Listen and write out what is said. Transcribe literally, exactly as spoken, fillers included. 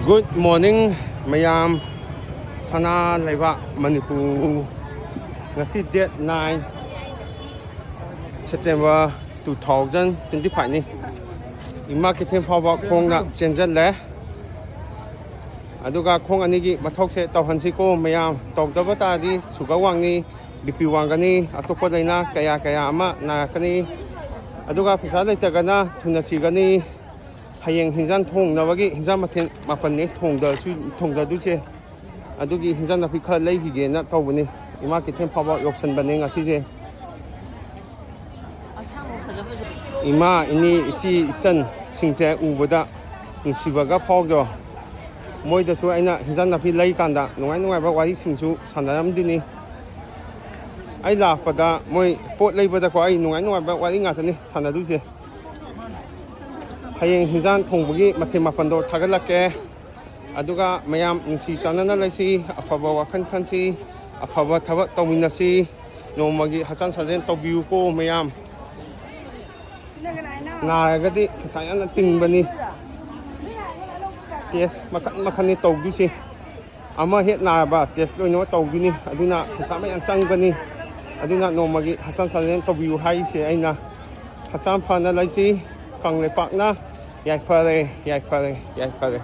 Good morning, ꯃꯌꯥꯝ꯫ ꯁꯅꯥ ꯂꯩꯕꯥꯛ ꯃꯅꯤꯄꯨꯔ꯫ ꯉꯁꯤ date nine September two thousand twenty five ꯅꯤ꯫ ꯏꯃꯥ ꯀꯩꯊꯦꯜ ꯐꯥꯎꯕ ꯈꯣꯡꯅ ꯆꯦꯟꯖꯜꯂꯦ꯫ ꯑꯗꯨꯒ ꯈꯣꯡ ꯑꯅꯤꯒꯤ ꯃꯊꯧꯁꯦ ꯇꯧꯍꯟꯁꯤꯀꯣ ꯃꯌꯥꯝ꯫ ꯇꯧꯗꯕ ꯇꯥꯔꯗꯤ sugar ꯋꯥꯡꯅꯤ, BP ꯋꯥꯡꯒꯅꯤ, ꯑꯇꯣꯞꯄ ꯂꯥꯏꯅꯥ ꯀꯌꯥ ꯀꯌꯥ ꯑꯃ ꯅꯥꯔꯛꯀꯅꯤ꯫ ꯑꯗꯨꯒ ꯄꯩꯁꯥ ꯂꯩꯇ꯭ꯔꯒꯅ ꯊꯨꯅ ꯁꯤꯒꯅꯤ꯫ ꯍꯌꯦꯡ ꯍꯤꯟꯖꯥꯡ ꯊꯣꯡꯅꯕꯒꯤ ꯍꯤꯟꯖꯥꯡ ꯃꯊꯦꯜ ꯃꯥꯄꯟꯅꯦ ꯊꯣꯡꯗꯁꯨ-, ꯊꯣꯡꯗꯗꯣꯏꯁꯦ꯫ ꯑꯗꯨꯒꯤ ꯍꯤꯟꯖꯥꯡ ꯅꯥꯄꯤ ꯈꯔ ꯂꯩꯈꯤꯒꯦꯅ ꯇꯧꯕꯅꯤ꯫ ꯏꯃꯥ ꯀꯩꯊꯦꯜ ꯐꯥꯎꯕ ꯌꯧꯁꯟꯕꯅꯦ ꯉꯁꯤꯁꯦ꯫ ꯏꯃꯥ, ꯏꯅꯦ, ꯏꯆꯦ, ꯏꯆꯟꯁꯤꯡꯁꯦ ꯎꯕꯗ ꯅꯨꯡꯁꯤꯕꯒ ꯐꯥꯎꯗ꯭ꯔꯣ? ꯃꯣꯏꯗꯁꯨ ꯑꯩꯅ ꯍꯤꯟꯖꯥꯡ ꯅꯥꯄꯤ ꯂꯩꯀꯥꯟꯗ ꯅꯨꯡꯉꯥꯏ ꯅꯨꯡꯉꯥꯏꯕ ꯋꯥꯔꯤꯁꯤꯡꯁꯨ ꯁꯥꯟꯅꯔꯝꯗꯣꯏꯅꯤ꯫ ꯑꯩ ꯂꯥꯛꯄꯗ ꯃꯣꯏ ꯄꯣꯠ ꯂꯩꯕꯗꯀꯣ ꯑꯩ ꯅꯨꯡꯉꯥꯏ ꯅꯨꯡꯉꯥꯏꯕ ꯋꯥꯔꯤ ꯉꯥꯛꯇꯅꯤ ꯁꯥꯟꯅꯗꯣꯏꯁꯦ꯫ ꯍꯌꯦꯡ ꯍꯤꯟꯖꯥꯡ ꯊꯣꯡꯕꯒꯤ ꯃꯊꯦꯜ ꯃꯥꯄꯟꯗꯣ ꯊꯥꯒꯠꯂꯛꯀꯦ꯫ ꯑꯗꯨꯒ ꯃꯌꯥꯝ ꯅꯨꯡꯁꯤ ꯆꯥꯟꯅꯅ ꯂꯩꯁꯤ, ꯑꯐꯕ ꯋꯥꯈꯜ ꯈꯟꯁꯤ, ꯑꯐꯕ ꯊꯕꯛ ꯇꯧꯃꯤꯟꯅꯁꯤ꯫ ꯅꯣꯡꯃꯒꯤ ꯍꯛꯆꯥꯡ ꯁꯥꯖꯦꯜ ꯇꯧꯕꯤꯌꯨꯀꯣ ꯃꯌꯥꯝ꯫ ꯅꯥꯔꯒꯗꯤ ꯄꯩꯁꯥ ꯌꯥꯝꯅ ꯇꯤꯡꯕꯅꯤ꯫ Test ꯃꯈꯟ ꯃꯈꯟꯅꯤ ꯇꯧꯗꯣꯏꯁꯦ꯫ ꯑꯃ ꯍꯦꯛ ꯅꯥꯔꯕ test ꯂꯣꯏꯅꯃꯛ ꯇꯧꯗꯣꯏꯅꯤ꯫ ꯑꯗꯨꯅ ꯄꯩꯁꯥ ꯃꯌꯥꯝ ꯆꯪꯕꯅꯤ꯫ ꯑꯗꯨꯅ ꯅꯣꯡꯃꯒꯤ ꯍꯛꯆꯥꯡ ꯁꯥꯖꯦꯜ ꯇꯧꯕꯤꯌꯨ ꯍꯥꯏꯔꯤꯁꯦ ꯑꯩꯅ꯫ ꯍꯛꯆꯥꯡ ꯐꯅ ꯂꯩꯁꯤ꯫ ꯀꯪꯂꯩꯄꯥꯛꯅ ꯌꯥꯏꯐꯔꯦ, ꯌꯥꯏꯐꯔꯦ, ꯌꯥꯏꯐꯔꯦ꯫